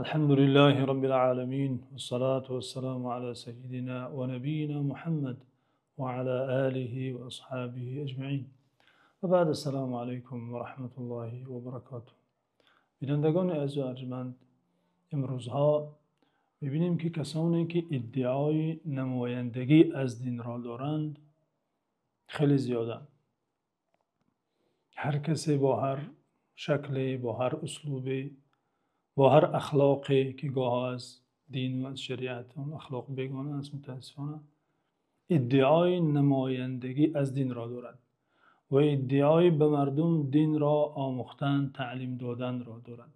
Алҳамду лиллаҳи роббил оламин, вассалоту вассаламу ало саййидино ва набиййино Муҳаммад ва ало олиҳи ва асҳобиҳи аҷмаин. Ва баъд, ассалому алайкум ва раҳматуллоҳи ва баракотуҳ. Бинандагони азиз ва арҷманд, имрӯзҳо мебинем, ки касоне ки иддаои намояндагӣ аз дин доранд хеле зиёданд. Ҳар касе бо ҳар шакле, бо ҳар услубе, бо ҳар ахлоқе, ки гоҳе аз дин ва аз шариат он ахлоқ бегона аст, мутаассифона иддаои намояндагӣ аз дин дорад ва иддаои ба мардум динро омӯхтан, таълим доданро дорад.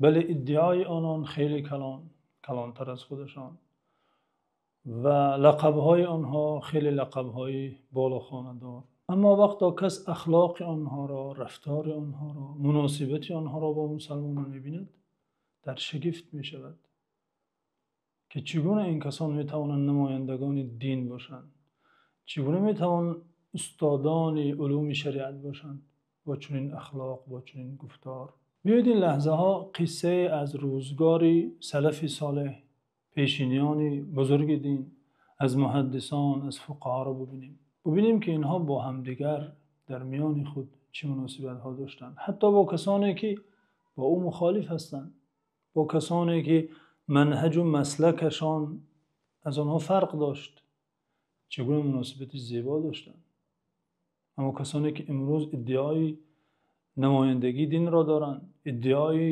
Бале, иддаои онон хеле калон, калонтар аз худашон, ва лақабҳои онҳо хеле лақабҳои болохонадор. Аммо вақте кас ахлоқи онҳоро, рафтори онҳоро, муносибати онҳоро бо мусулмонон мебинад, дар шигифт мешавад, ки чӣ гуна ин касон метавонанд намояндагони дин бошанд? Чӣ гуна метавон устодони улуми шариат бошанд бо чунин ахлоқ, бо чунин гуфтор? Биёед ин лаҳзаҳо қиссае аз рӯзгори салафи солеҳ, пешиниёни бузурги дин, аз муҳаддисон, аз фуқаҳоро бубинем. Бубинем, ки инҳо бо ҳамдигар дар миёни худ чӣ муносибатҳо доштанд, ҳатто бо касоне ки бо ӯ мухолиф ҳастанд, бо касоне ки манҳаҷ ва маслакашон аз онҳо фарқ дошт, чӣ гуна муносибати зебо доштанд. Аммо касоне ки имрӯз иддаои намояндагии динро доранд, иддаои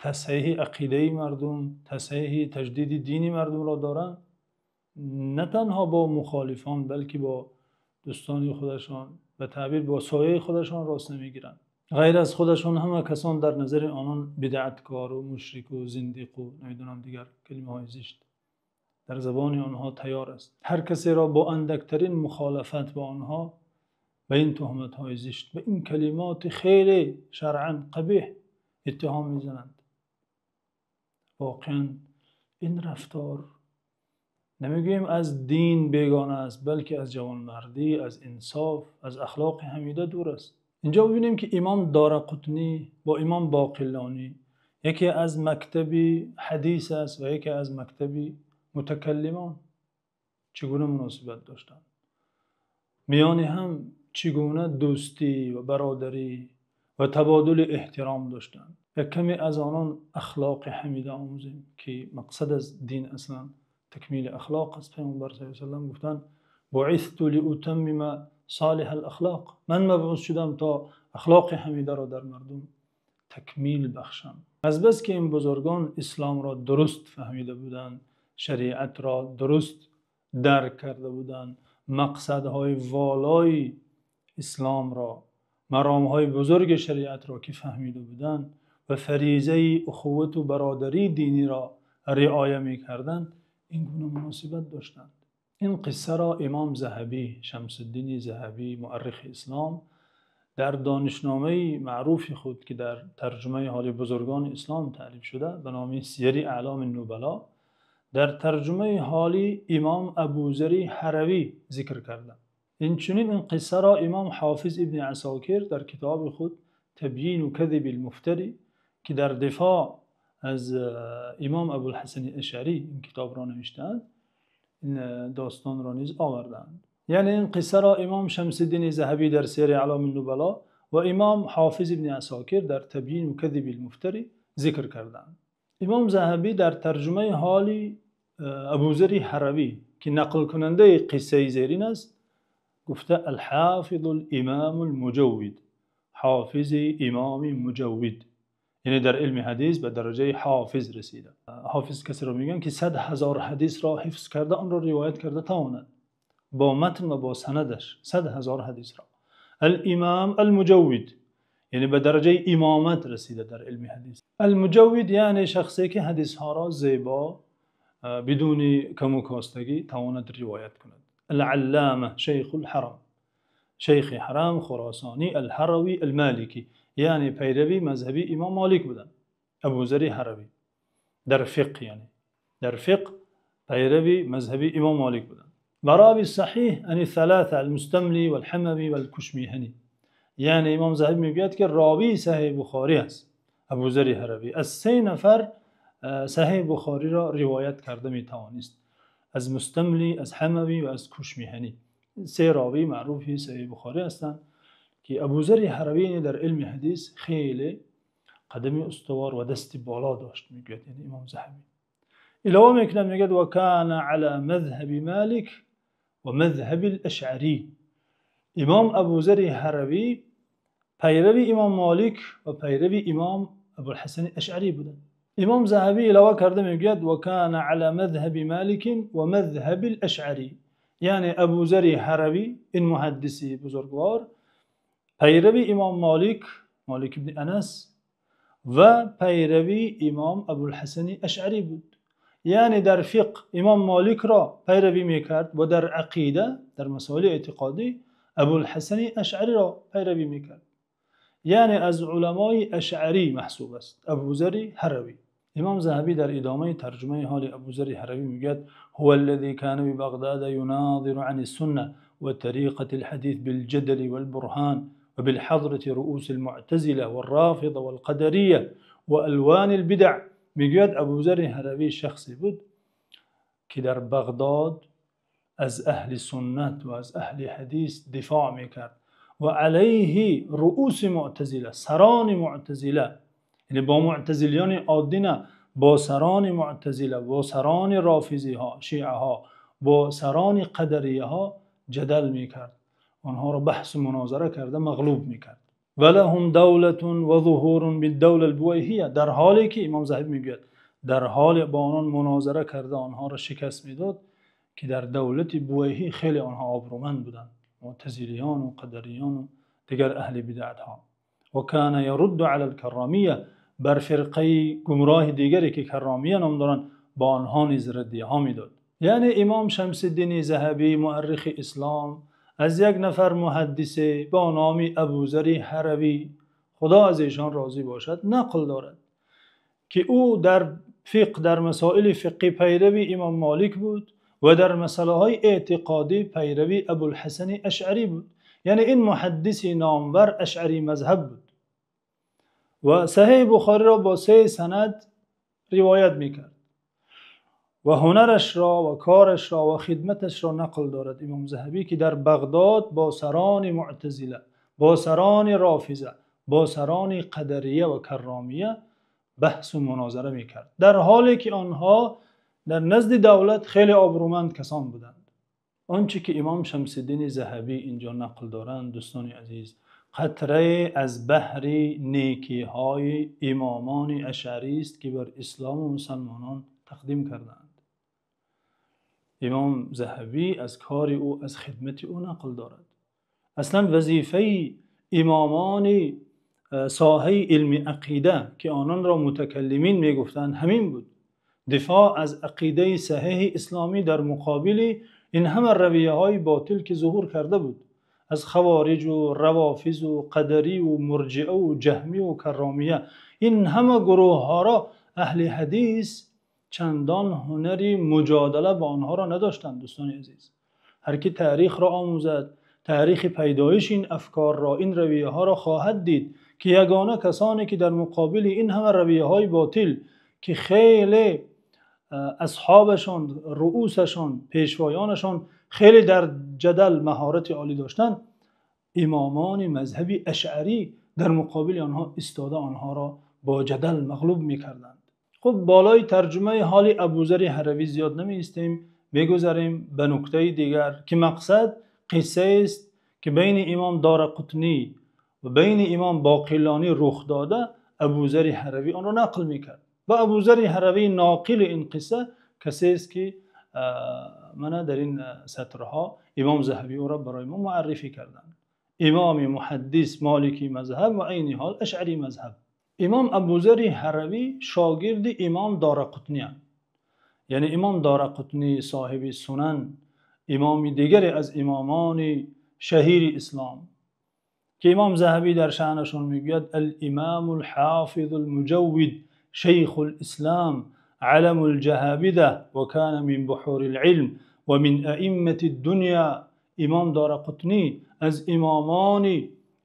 тасҳеҳи ақидаи мардум, тасҳеҳи таҷдиди дини мардумро доранд, на танҳо бо мухолифон, балки бо дӯстони худашон, ба таъбир бо сояи худашон рост намегиранд. Ғайр аз худашон ҳама касон дар назари онон бидъаткор ва мушрик ва зиндиқ ва намедонам дигар калимаҳои зишт дар забони онҳо тайёр аст. Ҳар касеро бо андактарин мухолифат бо онҳо ба ин туҳматҳои зишт, ба ин калимоти хеле шаръан қабеҳ иттиҳом мезананд. Воқеан ин рафтор намегӯем аз дин бегона аст, балки аз ҷавонмардӣ, аз инсоф, аз ахлоқи ҳамида дур аст. Инҷо бубинем, ки имом Доруқутнӣ бо имом Боқилонӣ яке аз мактаби ҳадис аст ва яке аз мактаби мутакаллимон чӣ гуна муносибат доштанд. Миёни ҳам чӣ гуна дӯстӣ ва бародарӣ ва табодули эҳтиром доштанд. Як каме аз онон ахлоқи ҳамида омӯзем, ки мақсад аз дин аслан такмили ахлоқ аст. Паёмбар саллаллоҳу алайҳи васаллам гуфтанд: буъисту лиутаммима солиҳал ахлоқ. Ман мабъус шудам то ахлоқи ҳамидаро дар мардум такмил бахшам. Аз бас ки ин бузургон исломро дуруст фаҳмида буданд, шариатро дуруст дарк карда буданд, мақсадҳои волои исломро, маромҳои бузурги шариатро ки фаҳмида буданд ва фаризаи ухувват ва бародарии диниро риоят мекарданд, ин гуна муносибат доштанд. Ин қиссаро имом Заҳабӣ, Шамсуддин Заҳабӣ, муаррихи ислом, дар донишномаи маъруфи худ, ки дар тарҷумаи ҳоли бузургони ислом таълиф шуда ба номи Сияри Аъломи Нубало, дар тарҷумаи ҳоли имом Абӯзари Ҳаравӣ зикр карда. Инчунин ин қиссаро имом Ҳофиз ибни Асокир дар китоби худ Табйину казибил муфтарӣ, ки дар дифоъ аз имом Абулҳасан Ашъарӣ ин китобро навиштаанд, ин достонро низ овардаанд. Яъне ин қиссаро имом Шамсуддин Заҳабӣ дар Сияри Аъломи Нубало ва имом Ҳофиз ибни Асокир дар Табйину казибил муфтарӣ зикр кардаанд. Имом Заҳабӣ дар тарҷумаи ҳоли Абӯзари Ҳаравӣ, ки нақлкунандаи қиссаи зерин аст, гуфта: Ал-Ҳофизул Имомул Муҷаввид, ҳофизи имоми муҷаввид, яъне дар илми ҳадис ба дараҷаи ҳофиз расида. Ҳофиз касеро мегӯянд, ки 100,000 ҳадисро ҳифз карда, онро ривоят карда тавонад бо матн ва бо санадаш 100,000 ҳадисро. Ал-Имом Ал-Муҷаввид, яъне ба дараҷаи имомат расида дар илми ҳадис. Ал-Муҷаввид яъне шахсе ки ҳадисҳоро зебо, бидуни кам ва костагӣ тавонад ривоят кунад. Ал-Аллома Шайхул Ҳарам, Шайхи Ҳарам Хуросонӣ Ал-Ҳаравӣ Ал-Моликӣ, яъне пайрави мазҳабии имом Молик буданд. Абӯзари Ҳаравӣ дар фиқҳ, яъне дар фиқҳ пайрави мазҳабии имом Молик буданд. Барои саҳеҳ ани салоса ал-Мустамлӣ вал-Ҳамавӣ вал-Кушмиҳанӣ, яъне имом Заҳабӣ мегӯяд, ки ровии саҳеҳи Бухорӣ аст Абӯзари Ҳаравӣ. Аз се нафар Саҳеҳи Бухориро ривоят карда метавонист. Аз Мустамлӣ, аз Ҳамавӣ ва аз Кушмиҳанӣ. Се ровии маъруфи Саҳеҳи Бухорӣ ҳастанд, ки Абӯзари Ҳаравӣ дар илми ҳадис хеле қадами устувор ва дасти боло дошт, мегӯяд яъне Имом Заҳабӣ. Илова мекунад, мегӯяд: ва кана ала мазҳаби Молик ва мазҳабил Ашъарӣ. Имом Абӯзари Ҳаравӣ пайрави Имом Молик ва пайрави Имом Абулҳасан Ашъарӣ буданд. Имом Заҳабӣ илова карда мегӯяд: ва кана ала мазҳаби Молик ва мазҳабил Ашъарӣ. Яъне Абӯзари Ҳаравӣ, ин муҳаддиси бузургвор, пайрави Имом Молик, Молик ибн Анас, ва пайрави Имом Абулҳасан Ашъарӣ буд. Яъне дар фиқҳ Имом Моликро пайравӣ мекард ва дар ақида, дар масоили эътиқодӣ Абулҳасан Ашъариро пайравӣ мекард. Яъне аз уламои Ашъарӣ маҳсуб аст Абӯзари Ҳаравӣ. Имом Заҳабӣ дар идомаи тарҷумаи ҳоли Абӯзари Ҳаравӣ мегӯяд: هو الذي كان ببغداد يناظر عن السنة وطريقة الحديث بالجدل والبرهان وبالحضرة رؤوس المعتزلة والرافضة والقدرية وألوان البدع. Мегӯяд Абӯзари Ҳаравӣ шахсе буд, ки дар Бағдод аз аҳли суннат ва аз аҳли ҳадис дифоъ мекард ва алайҳи руъуси муътазила, сарони муътазила, яъне бо муътазилиёни оддӣ не, бо сарони муътазила, бо сарони рофизиҳо, шиаҳо, бо сарони қадарияҳо ҷадал мекард. Онҳоро баҳсу мунозара карда мағлуб мекард. Ва лаҳум давлатун ва зуҳурун бид-давлати буваҳия. Дар ҳоле ки Имом Заҳабӣ мегӯяд, дар ҳоле бо онон мунозара карда онҳоро шикаст медод, ки дар давлати Буваҳӣ хеле онҳо обрӯманд буданд, муътазилиён ва қадариён ва дигар аҳли бидъатҳо. Ва кана ярудду алал-карромия, бар фирқаи гумроҳи дигаре ки карромия ном доранд, бо онҳо низ раддияҳо медод. Яъне Имом Шамсуддин Заҳабӣ муаррихи ислом аз як нафар муҳаддис бо номи Абӯзари Ҳаравӣ, Худо аз эшон розӣ бошад, нақл дорад, ки ӯ дар фиқҳ, дар масоили фиқҳӣ пайрави Имом Молик буд ва дар масъалаҳои эътиқодӣ пайрави Абулҳасан Ашъарӣ буд. Яъне ин муҳаддиси номвар Ашъарӣ мазҳаб буд ва Саҳеҳи Бухориро бо се санад ривоят мекард ва ҳунарашро ва корашро ва хидматашро нақл дорад Имом Заҳабӣ, ки дар Бағдод бо сарони муътазила, бо сарони рофиза, бо сарони қадария ва карромия баҳсу мунозара мекард, дар ҳоле ки онҳо дар назди давлат хеле обрӯманд касон буданд. Он чи ки Имом Шамсуддин Заҳабӣ инҷо нақл доранд, дӯстони азиз, қатрае аз баҳри некиҳои имомони ашъарӣ аст, ки бар ислом ва мусулмонон тақдим кардаанд. Имом Заҳабӣ аз кори ӯ, аз хидмати ӯ нақл дорад. Аслан вазифаи имомони соҳаи илми ақида, ки ононро мутакаллимин мегуфтанд, ҳамин буд: дифоъ аз ақидаи саҳеҳи исломӣ дар муқобили ин ҳама равияҳои ботил, ки зуҳур карда буд аз хавориҷ ва равофиз ва қадарӣ ва мурҷиа ва ҷаҳмӣ ва карромия. Ин ҳама гурӯҳҳоро аҳли ҳадис чандон ҳунари муҷодала бо онҳоро надоштанд. Дӯстони азиз, ҳар ки таърихро омӯзад, таърихи пайдоиши ин афкорро, ин равияҳоро хоҳад дид, ки ягона касоне ки дар муқобили ин ҳама равияҳои ботил, ки хеле асҳобашон, руусашон, пешвоёнашон хеле дар ҷадал маҳорати олӣ доштанд, имомони мазҳаби ашъарӣ дар муқобили онҳо истода онҳоро бо ҷадал мағлуб мекарданд. Хуб, болои тарҷумаи ҳоли Абӯзари Ҳаравӣ зиёд намеистем, мегузарем ба нуктаи дигар, ки мақсад қиссае аст, ки байни Имом Дорақутнӣ ва байни Имом Боқилонӣ рух дода, Абӯзари Ҳаравӣ онро нақл мекард. Ва Абӯзари Ҳаравӣ ноқили ин қисса касест, ки мана дар ин сатрҳо Имом Заҳабӣ ӯро барои мо муаррифӣ карданд. Имоми муҳаддис, моликӣ мазҳаб ва айни ҳол ашъарӣ мазҳаб. Имом Абӯзари Ҳаравӣ шогирди Имом Дорақутнӣ анд. Яъне Имом Дорақутнӣ соҳиби сунан, имоми дигаре аз имомони шаҳири ислом, ки Имом Заҳабӣ дар шаънашон мегӯяд: ал-имом ал-ҳофиз ал-муҷаввид шайхул-ислом алам-ул-ҷаҳобиза ва кона мин буҳурил-илм ва мин аимматид-дунё. Имом Дорақутнӣ аз имомони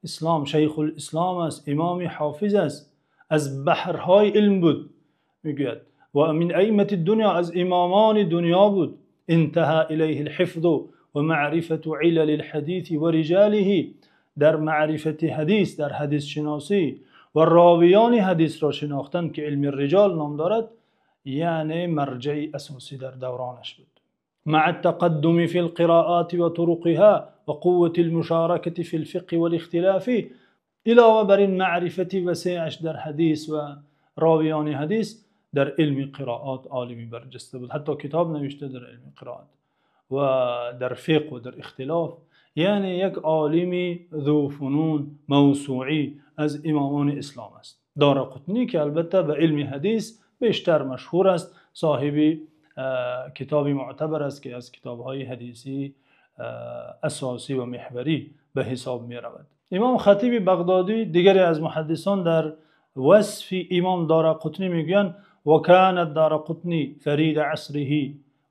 ислом, шайхул-ислом аст, имоми ҳофиз аст, аз баҳрҳои илм буд, мегӯяд Ва мин аимматид-дунё, аз имомони дунё буд. Интаҳо илайҳил-ҳифз ва маърифату илалил-ҳадис ва риҷолиҳи, дар маърифати ҳадис, дар ҳадисшиносӣ ва ровиёни ҳадисро шинохтан, ки илми риҷол ном дорад, яъне марҷаи асосӣ дар давронаш буд. Маъат-тақаддум фил-қироот ва туруқиҳо ва қувватил-мушоракати фил-фиқҳи вал-ихтилоф, илова бар ин маърифати васеъаш дар ҳадис ва ровиёни ҳадис, дар илми қироот олими барҷаста буд. Ҳатто китоб навишта дар илми қироат ва дар фиқҳ ва дар ихтилоф. Яъне як олими зуфунун мавсӯъӣ аз имомони ислом аст. Дорақутнӣ, ки албатта ба илми ҳадис бештар машҳур аст, соҳиби китоби мӯътабар аст, ки аз китобҳои ҳадисии асосӣ ва маҳварӣ ба ҳисоб меравад. Имом Хатиби Бағдодӣ, дигаре аз муҳаддисон, дар васфи имом Дорақутнӣ мегӯянд: ва кона Дорақутнӣ фарида асриҳи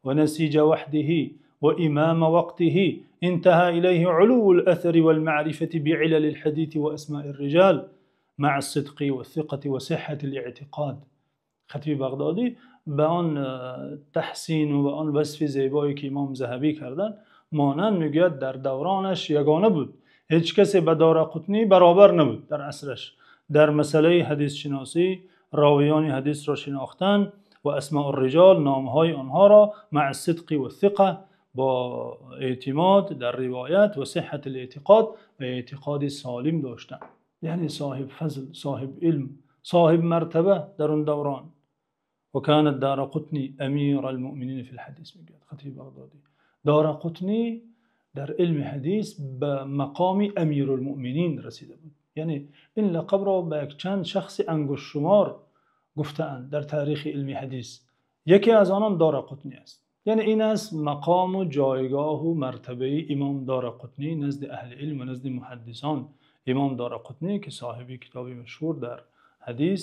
ва насиҷа ваҳдаҳи ва имома вақтиҳи, интаҳо илайҳи улуввул-асари вал-маърифати биъилалил-ҳадиси ва асмоир-риҷол маъас-сидқи вас-сиқати ва сиҳҳатил-эътиқод. Хатиби Бағдодӣ ба он таҳсин ва ба он васфи зебое ки имом Заҳабӣ карданд монанд мегӯяд, дар давронаш ягона буд. Ҳеҷ касе ба Дорақутнӣ баробар набуд дар асраш. Дар масъалаи ҳадисшиносӣ, ровиёни ҳадисро шинохтан ва асмоур-риҷол, номҳои онҳоро маъас-сидқи вас-сиқа, бо эътимод дар ривоят ва сиҳҳатил-эътиқод, ва эътиқоди солим доштан. Яъне соҳиби фазл, соҳиби илм, соҳиби мартаба дар он даврон. Ва кона Дорақутнӣ амирал-мӯъминин фил-ҳадис, мегӯяд Хатиби Бағдодӣ. Дорақутнӣ дар илми ҳадис ба мақоми амирул-мӯъминин расида буд. Яъне ин лақабро ба як чанд шахси ангуштшумор гуфтаанд дар таърихи илми ҳадис. Яке аз онон Дорақутнӣ аст. Яъне ин аст мақом ва ҷойгоҳ ва мартабаи имом Дорақутнӣ назди аҳли илм ва назди муҳаддисон. Имом Дорақутнӣ, ки соҳиби китоби машҳур дар ҳадис,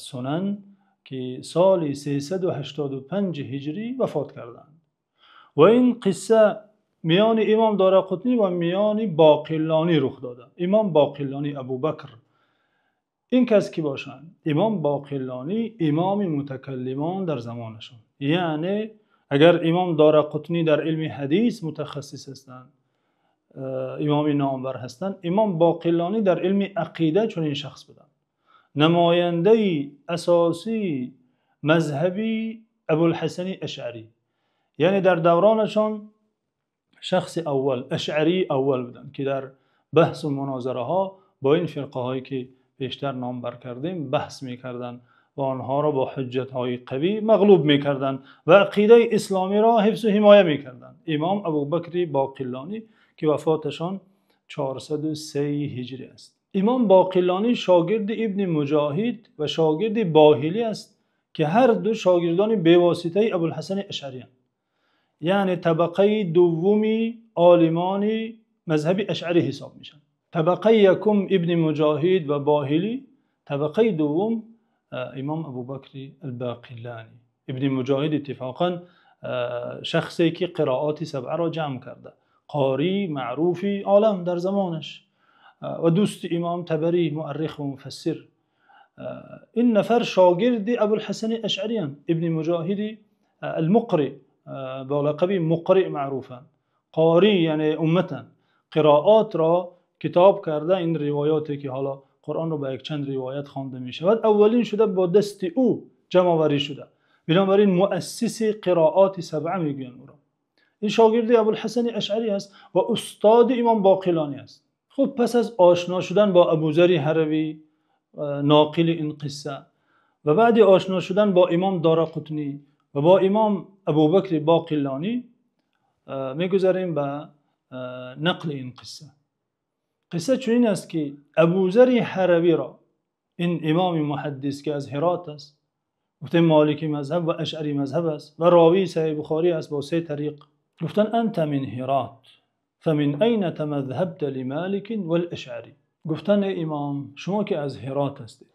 Сунан, ки соли 385 ҳиҷрӣ вафот карданд. Ва ин қисса миёни имом Дорақутнӣ ва миёни Боқиллонӣ рух додааст. Имом Боқиллонӣ Абӯбакр. Ин кас кӣ бошанд? Имом Боқиллонӣ имоми мутакаллимон дар замонашон. Яъне агар имом Дорақутнӣ дар илми ҳадис мутахассис ҳастанд, имоми номвар ҳастанд, имом Боқиллонӣ дар илми ақида чунин шахс буданд. Намояндаи асосии мазҳабии Абулҳасан Ашъарӣ. Яъне дар давронашон шахси аввал, ашъарии аввал буданд, ки дар баҳс ва мунозираҳо бо ин фирқаҳое ки пештар ном бурдем баҳс мекарданд ва онҳоро бо ҳуҷҷатҳои қавӣ мағлуб мекарданд ва ақидаи исломиро ҳифз ва ҳимоят мекарданд. Имом Абӯбакр Боқиллонӣ, ки вафоташон 403 ҳиҷрӣ аст. Имом Боқиллонӣ шогирди Ибни Муҷоҳид ва шогирди Боҳилӣ аст, ки ҳар ду шогирдони бевоситаи Абулҳасан Ашъарӣ ҳастанд. Яъне табақаи дуюми олимони мазҳаби ашъарӣ ҳисоб мешаванд. Табақаи якум Ибни Муҷоҳид ва Боҳилӣ, табақаи дуюм имом Абӯбакр Боқиллонӣ. Ибни Муҷоҳид иттифоқан шахсе ки қироати сабъаро ҷамъ карда, қории маъруфи олам дар замонаш ва дӯсти имом Табарӣ, муаррих ва муфассир. Ин нафар шогирди Абулҳасан Ашъарӣ ҳам, Ибни Муҷоҳид ал-Муқрӣ, бо лақаби Муқрӣ маъруфанд. Қорӣ яъне умматанд. Қироатро китоб карда, ин ривоятҳое ки ҳоло Қуръонро ба як чанд ривоят хонда мешавад, аввалин шуда бо дасти ӯ ҷамъоварӣ шуда. Бинобар ин муассиси қироати сабъа мегӯянд ӯро. Ин шогирди Абулҳасан Ашъарӣ аст ва устоди имом Боқиллонӣ аст. Хуб, пас аз ошно шудан бо Абӯзари Ҳаравӣ, ноқили ин қисса, ва баъд ошно шудан бо имом Дорақутнӣ ва бо имом Абӯбакр Боқиллонӣ, мегузарем ба нақли ин қисса. Қисса чунин аст, ки Абӯзари Ҳаравиро, ин имоми муҳаддис, ки аз Ҳирот аст, гуфтем моликӣ мазҳаб ва ашъарӣ мазҳаб аст ва ровии Саҳеҳи Бухорӣ аст бо се тариқ, гуфтанд: анта мин Ҳирот фамин айна тамазҳабта лимоликин вал-ашъарӣ. Гуфтанд: эй имом, шумо ки аз Ҳирот ҳастед,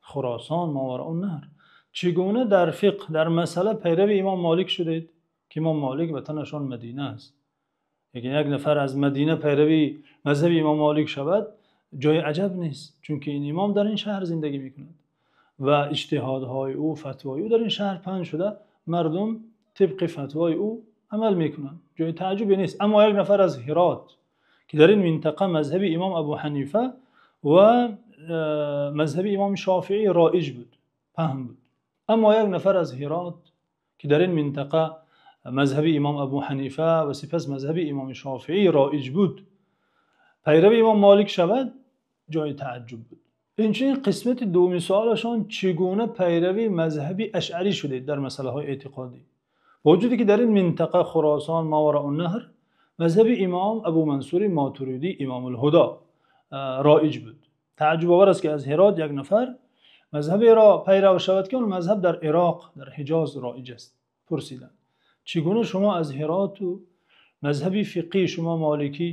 Хуросон, Мовароуннаҳр, чӣ гуна дар фиқҳ, дар масъала пайрави имом Молик шудед, ки имом Молик ватанашон Мадина аст? Як нафар аз Мадина пайрави мазҳаби имом Молик шавад, ҷои аҷаб нест, чунки ин имом дар ин шаҳр зиндагӣ мекунад. ва иҷтиҳодҳои ӯ, фатвои ӯ дар ин шаҳр паҳн шуда, мардум тибқи фатвои ӯ амал мекунанд. Ҷои таажҷубе нест. Аммо як нафар аз Ҳирот, ки дар ин минтақа мазҳаби имом Абӯҳанифа ва мазҳаби имом Шофеӣ роиҷ буд, паҳн буд. Аммо як нафар аз Ҳирот, ки дар ин минтақа мазҳаби имом Абӯҳанифа ва сипас мазҳаби имом Шофеӣ роиҷ буд, пайрави имом Молик шавад, ҷои таажҷуб буд. Инчунин қисмати дуюми саволашон: чӣ гуна пайрави мазҳаби ашъарӣ шудед дар масъалаҳои эътиқодӣ? Бо вуҷуде ки дар ин минтақа, Хуросон, Мовароуннаҳр, мазҳаби имом Абӯ Мансур Мотуридӣ, Имомулҳудо, роиҷ буд. Таажҷубовар аст, ки аз Ҳирот як нафар мазҳаберо пайрав шавад, ки он мазҳаб дар Ироқ, дар Ҳиҷоз роиҷ аст. Пурсиданд: чӣ гуна шумо аз Ҳирот ва мазҳаби фиқҳии шумо моликӣ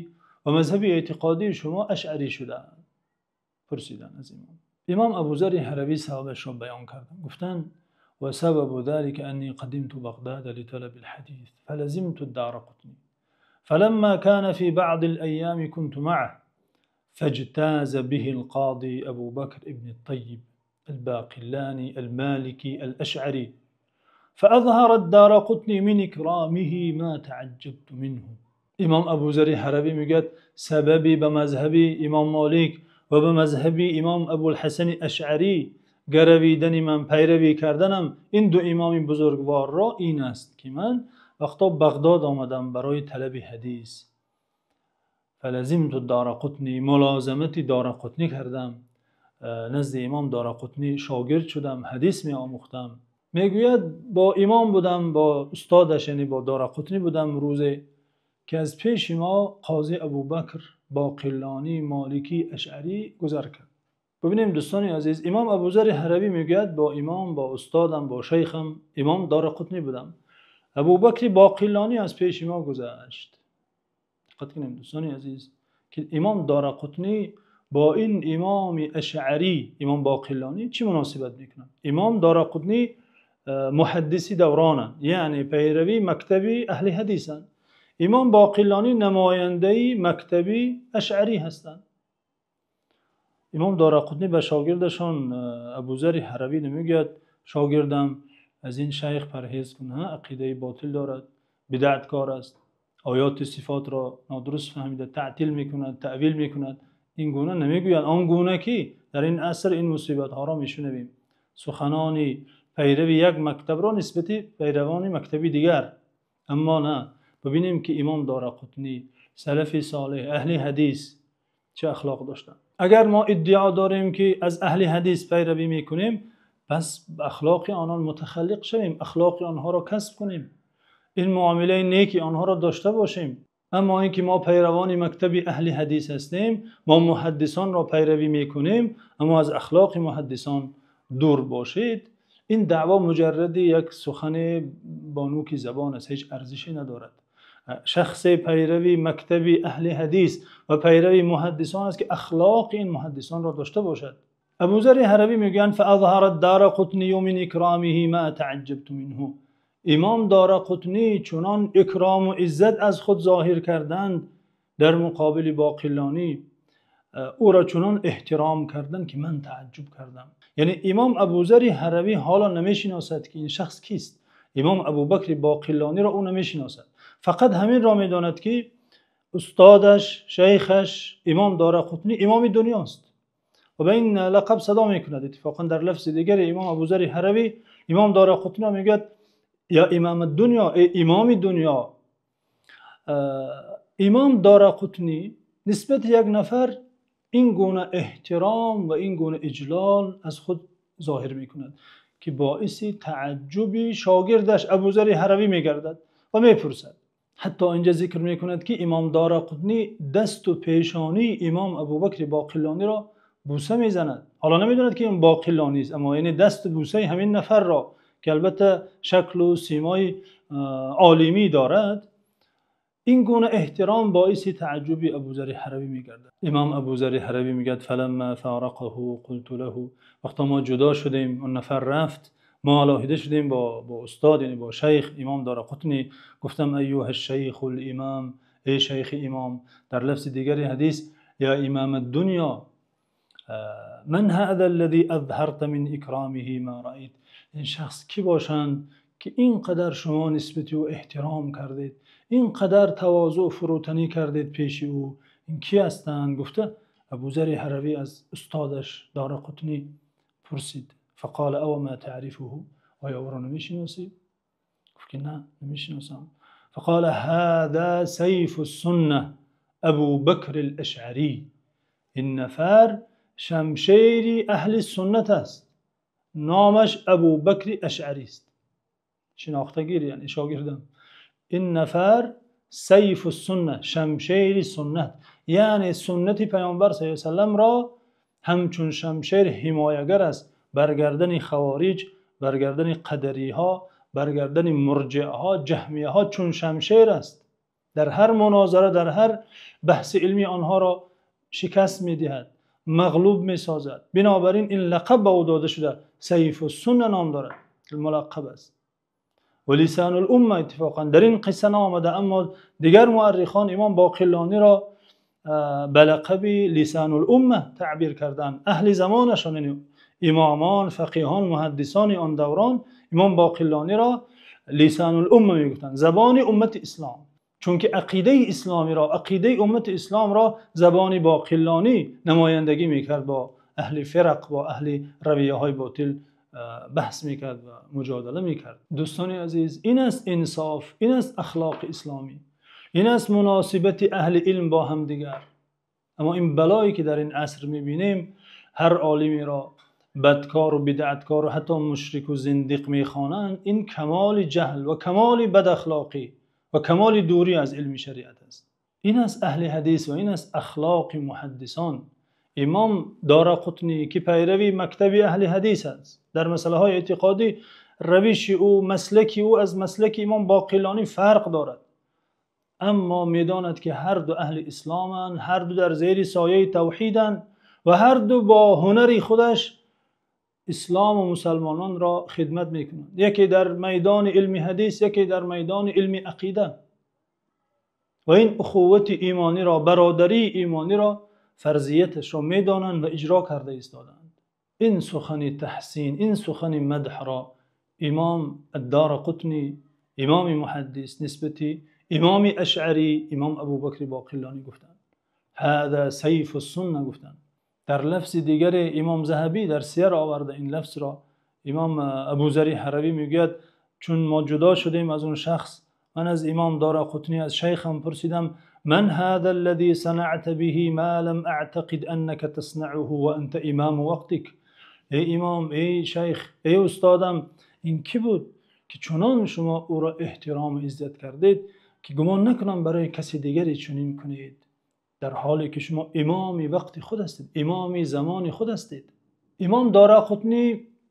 ва мазҳаби эътиқодии шумо ашъарӣ шудаанд? Пурсиданд аз имом. Имом Абӯзар Ҳиравӣ сабабашро баён карданд. Гуфтанд: وسبب ذلك أني قدمت بغداد لطلب الحديث فلزمت الدارقطني، فلما كان في بعض الأيام كنت معه فاجتاز به القاضي أبو بكر ابن الطيب الباقلاني المالكي الأشعري، فأظهر الدارقطني من إكرامه ما تعجبت منه. Имом Абӯзар Ҳиравӣ мегӯяд: сабаби ба мазҳаби имом Молик ва ба мазҳаби имом Абулҳасан Ашъарӣ гаравидани ман, пайравӣ карданам ин ду имоми бузургворро ин аст, ки ман вақте Бағдод омадам барои талаби ҳадис, فلزمت الدارقطنی, мулозимати Дорақутнӣ кардам, назди имом Дорақутнӣ шогирд шудам, ҳадис меомӯхтам. Мегӯяд: бо имом будам, бо устодаш, яъне бо Дорақутнӣ будам, рӯзе ки аз пеши мо қозӣ Абӯбакр Боқиллонӣ Моликӣ Ашъарӣ гузар кард. Бубинем, дӯстони азиз, имом Абӯзар Ҳиравӣ мегӯяд: бо имом, бо устодам, бо шайхам имом Дорақутнӣ будам. Абӯбакр Боқиллонӣ аз пеши мо гузашт. Диққат кунем, дӯстони азиз, ки имом Дорақутнӣ бо ин имоми ашъарӣ, имом Боқиллонӣ, чӣ муносибат мекунад? Имом Дорақутнӣ муҳаддиси давронанд, яъне пайрави мактаби аҳли ҳадисанд. Имом Боқиллонӣ намояндаи мактаби ашъарӣ ҳастанд. Имом Дорақутнӣ ба шогирдашон Абӯзар Ҳиравӣ намегӯяд: шогирдам, аз ин шайх парҳез кун, ақидаи ботил дорад, бидъаткор аст, оёти сифотро нодуруст фаҳмида, таътил мекунад, таъвил мекунад. Ин гуна намегӯянд. Он гуна ки дар ин аср ин мусибатҳоро мешунавем. Суханони пайрави як мактабро нисбати пайравони мактаби дигар. Аммо на, бубинем ки имом Дорақутнӣ, салафи солеҳ, аҳли ҳадис чӣ ахлоқ доштанд. Агар мо иддао дорем, ки аз аҳли ҳадис пайравӣ мекунем, пас ба ахлоқи онон мутахаллиқ шавем, ахлоқи онҳоро касб кунем, ин муомилаи неки онҳоро дошта бошем. Аммо инки мо пайравони мактаби аҳли ҳадис ҳастем, мо муҳаддисонро пайравӣ мекунем, аммо аз ахлоқи муҳаддисон дур бошед, ин даъво муҷаррад як сухани бо нӯки забон аст, ҳеҷ арзише надорад. Шахс пайрави мактаби аҳли ҳадис ва пайрави муҳаддисон аст, ки ахлоқи ин муҳаддисонро дошта бошад. Абӯзар Ҳиравӣ мегӯянд: فأظهر الدارقطني من إكرامه ما تعجبت منه. Имом Дорақутнӣ чунон икром ва иззат аз худ зоҳир карданд дар муқобили Боқиллонӣ, ӯро чунон эҳтиром карданд, ки ман таажҷуб кардам. Яъне имом Абӯзар Ҳиравӣ ҳоло намешиносад, ки ин шахс кист. Имом Абӯбакр Боқиллониро ӯ намешиносад. Фақат ҳамин ро медонад, ки устодаш, шайхаш имом Дорақутнӣ имоми дунёст ва ба ин лақаб садо мекунад. Иттифоқан дар лафзи дигар имом Абӯзар Ҳиравӣ имом Дорақутниро мегӯяд: يا إمام الدنيا, эй имоми дунё. Имом Дорақутнӣ нисбат як нафар ин гуна эҳтиром ва ин гуна иҷлол аз худ зоҳир мекунад, ки боиси таажҷуби шогирдаш Абӯзар Ҳиравӣ мегардад ва мепурсад. Ҳатто инҷо зикр мекунад, ки имом Дорақутнӣ дасту пешонии имом Абӯбакр Боқиллониро бӯса мезанад. Ҳоло намедонад, ки ин Боқиллонӣ аст, аммо яъне дасту бӯсаи ҳамин нафарро, ки албатта шаклу симои олимӣ дорад, ин гуна эҳтиром боиси таажҷуби Абӯзар Ҳиравӣ мегардад. Имом Абӯзар Ҳиравӣ мегӯяд: فلما فارقه قلت له. Вақте мо ҷудо шудем, он нафар рафт, мо алоҳида шудем бо устод, яъне бо шайх имом Дорақутнӣ, гуфтам: أيها الشيخ الإمام, эй шайхи имом. Дар лафзи дигари ҳадис: يا إمام الدنيا. من هذا الذي أظهرت من إكرامه ما رأيت. Ин шахс кӣ бошанд, ки инқадар шумо нисбат ба ӯ эҳтиром кардед, инқадар тавозӯъ, фурӯтанӣ кардед пеши ӯ, ин кӣ ҳастанд? Гуфта Абӯзари Ҳаравӣ аз устодаш Дорақутнӣ пурсид. فقال أو ما تعرفه. Оё ӯро намешиносӣ? Гуфт, ки не, намешиносам. فقال هذا سيف السنة أبو بكر الأشعري. Ин нафар шамшери аҳли суннат аст, номаш Абӯбакри Ашъарӣ аст. Шинохтагир, яъне шогирдам. Ин нафар сайф сунна, шамшери суннат, яъне суннати Паёмбар саллаллоҳу алайҳи васаллам ро ҳамчун шамшер ҳимоятгар аст бар гардани хавориҷ, бар гардани қадариҳо, бар гардани мурҷиаҳо, ҷаҳмияҳо чун шамшер аст. Дар ҳар мунозара, дар ҳар баҳси илмӣ онҳоро шикаст медиҳад, мағлуб месозад. Бинобар ин ин лақаб ба ӯ дода шуда, Сайф ус-Сунна ном дорад, мулаққаб аст. Ва Лисонул Умма иттифоқан дар ин қисса наомада, аммо дигар муаррихон имом Боқиллониро ба лақаби Лисонул Умма таъбир карданд. Аҳли замонашон, яъне имомон, фақеҳон, муҳаддисони он даврон имом Боқиллониро Лисонул Умма мегуфтанд, забони уммати ислом. Чунки ақидаи исломиро, ақидаи уммати исломро забони Боқиллонӣ намояндагӣ мекард, бо аҳли фирқ, бо аҳли равияҳои ботил баҳс мекард ва муҷодала мекард. Дӯстони азиз, ин аст инсоф, ин аст ахлоқи исломӣ, ин аст муносибати аҳли илм бо ҳамдигар. Аммо ин балое ки дар ин аср мебинем, ҳар олимеро бадкор ва бидъаткор ва ҳатто мушрик ва зиндиқ мехонанд, ин камоли ҷаҳл ва камоли бадахлоқӣ ва камоли дурӣ аз илми шариат аст. Ин аст аҳли ҳадис ва ин аст ахлоқи муҳаддисон. Имом Дорақутнӣ, ки пайрави мактаби аҳли ҳадис аст, дар масъалаҳои эътиқодӣ равиши ӯ, маслаки ӯ аз маслаки имом Боқиллонӣ фарқ дорад, аммо медонад, ки ҳар ду аҳли исломанд, ҳар ду дар зери сояи тавҳиданд ва ҳар ду бо ҳунари худаш ислом ва мусулмононро хидмат мекунанд. Яке дар майдони илми ҳадис, яке дар майдони илми ақида. Ва ин ухуввати имониро, бародарии имониро, фарзияташро медонанд ва иҷро карда истодаанд. Ин сухани таҳсин, ин сухани мадҳро имом Дорақутнӣ, имоми муҳаддис, нисбати имоми Ашъарӣ, имом Абӯбакр Боқиллонӣ гуфтанд. هذا سيف السنة гуфтанд. Дар лафзи дигар имом Заҳабӣ дар Сияр оварда ин лафзро, имом Абӯзари Ҳаравӣ мегӯяд, чун мо ҷудо шудем аз он шахс, ман аз имом Дорақутнӣ, аз шайхам пурсидам: من هذا الذي صنعت به ما لم أعتقد أنك تصنعه وأنت إمام وقتك. Эй имом, эй шайх, эй устодам, ин кӣ буд, ки чунон шумо ӯро эҳтиром ва иззат кардед, ки гумон накунам барои каси дигаре чунин кунед, дар ҳоле ки шумо имоми вақти худ ҳастед, имоми замони худ ҳастед? Имом Дорақутнӣ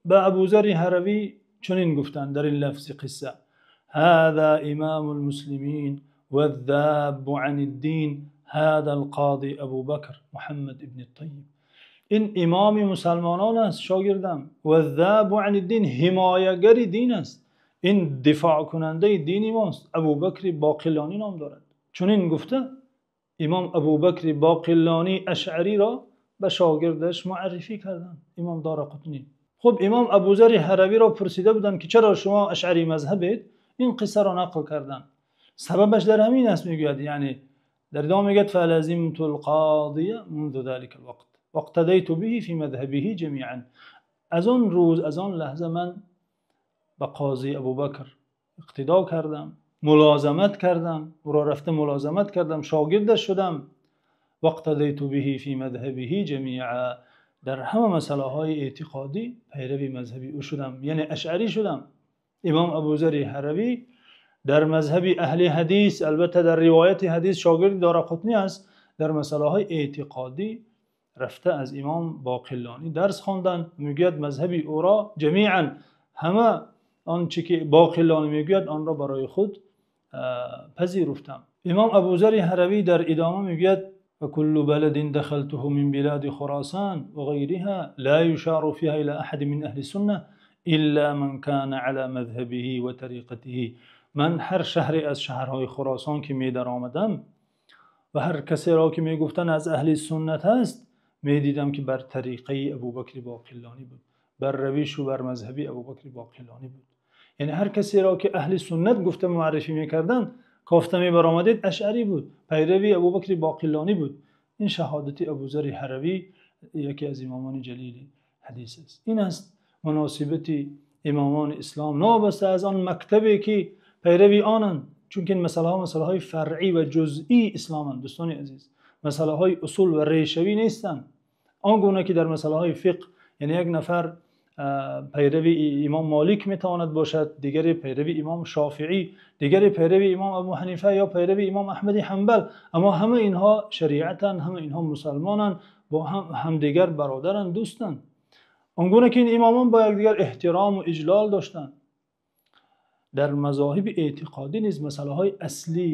ба Абӯзари Ҳаравӣ чунин гуфтанд дар ин лафзи қисса: هذا إمام المسلمين والذاب عن الدين، هذا القاضي أبو بكر محمد ابن الطيب. Ин имоми мусулмонон аст, шогирдам. والذاب عن الدين, ҳимоятгари дин аст, ин дифоъкунандаи дини мост, Абӯбакри Боқиллонӣ ном дорад. Чунин гуфта имом Абӯбакри Боқиллонӣ Ашъариро ба шогирдаш муаррифӣ карданд, имом Дорақутнӣ. Хуб, имом Абӯзари Ҳаравиро пурсида буданд, ки чаро шумо ашъарӣ мазҳабед? Ин қиссаро нақл карданд. Сабабаш дар ҳамин аст, мегӯяд, яъне дар идома мегӯяд: فلزمت القاضي منذ ذلك الوقت واقتديت به في مذهبه جميعا. Аз он рӯз, аз он лаҳза ман ба қозӣ Абӯбакр иқтидо кардам, мулозимат кардам, ӯро рафта мулозимат кардам, шогирдаш шудам. واقتديت به في مذهبه جميعا, дар ҳама масъалаҳои эътиқодӣ пайрави мазҳаби ӯ шудам, яъне ашъарӣ шудам. Имом Абӯзари Ҳаравӣ дар мазҳаби аҳли ҳадис, албатта дар ривояти ҳадис шогирди Дорақутнӣ аст, дар масъалаҳои эътиқодӣ рафта аз имом Боқиллонӣ дарс хонданд. Мегӯяд, мазҳаби ӯро ҷамиан, ҳама он чи ки Боқиллонӣ мегӯяд, онро барои худ пазируфтам. Имом Абӯзари Ҳаравӣ дар идома мегӯяд: وكل بلد دخلته من بلاد خراسان وغيرها لا يشار فيها إلى أحد من أهل السنة إلا من كان على مذهبه وطريقته. Ман ҳар шаҳре аз шаҳрҳои Хуросон ки медаромадам ва ҳар касеро ки мегуфтанд аз аҳли суннат аст, Медидам, ки бар тариқаи Абӯбакр Боқилонӣ буд, бар равиш ва бар мазҳаби Абӯбакр Боқилонӣ буд. Яъне ҳар касеро ки аҳли суннат гуфта муаррифӣ мекарданд, кофта мебаромадед ашъарӣ буд, пайрави Абӯбакр Боқилонӣ буд. Ин шаҳодати Абӯзари Ҳаравӣ, яке аз имомони ҷалили ҳадис аст. Ин аст муносибати имомони ислом, новобаста аз он мактабе ки пайрави онанд. Чунки ин масъалаҳо масъалаҳои фаръӣ ва ҷузъии исломанд, дӯстони азиз. Масъалаҳои усул ва решавӣ нестанд. Он гуна ки дар масъалаҳои фиқҳ, яъне як нафар пайрави имом Молик метавонад бошад, дигаре пайрави имом Шофеъӣ, дигаре пайрави имом Абӯҳанифа ё пайрави имом Аҳмад Ҳанбал. Аммо ҳамаи инҳо шариатанд, ҳамаи инҳо мусулмонанд, бо ҳам ҳамдигар бародаранд, дӯстанд. Он гуна ки ин имомон бо якдигар эҳтиром ва иҷлол доштанд. Дар мазоҳиби эътиқодӣ низ масъалаҳои аслӣ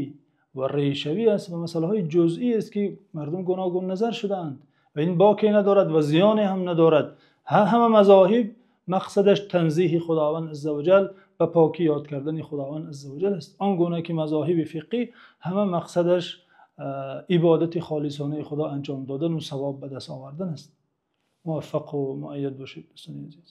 ва решавӣ аст ва масъалаҳои ҷузъӣ аст, ки мардум гуногун назар шудаанд ва ин боке надорад ва зиёне ҳам надорад. Ҳама мазоҳиб мақсадаш танзеҳи Худованди азза ва ҷалл ва покӣ ёд кардани Худованди азза ва ҷалл аст. Он гуна ки мазоҳиби фиқҳӣ ҳама мақсадаш ибодати холисонаи Худо анҷом додан ва савоб ба даст овардан аст. Муваффақ ва муаййад бошед, дӯстони азиз.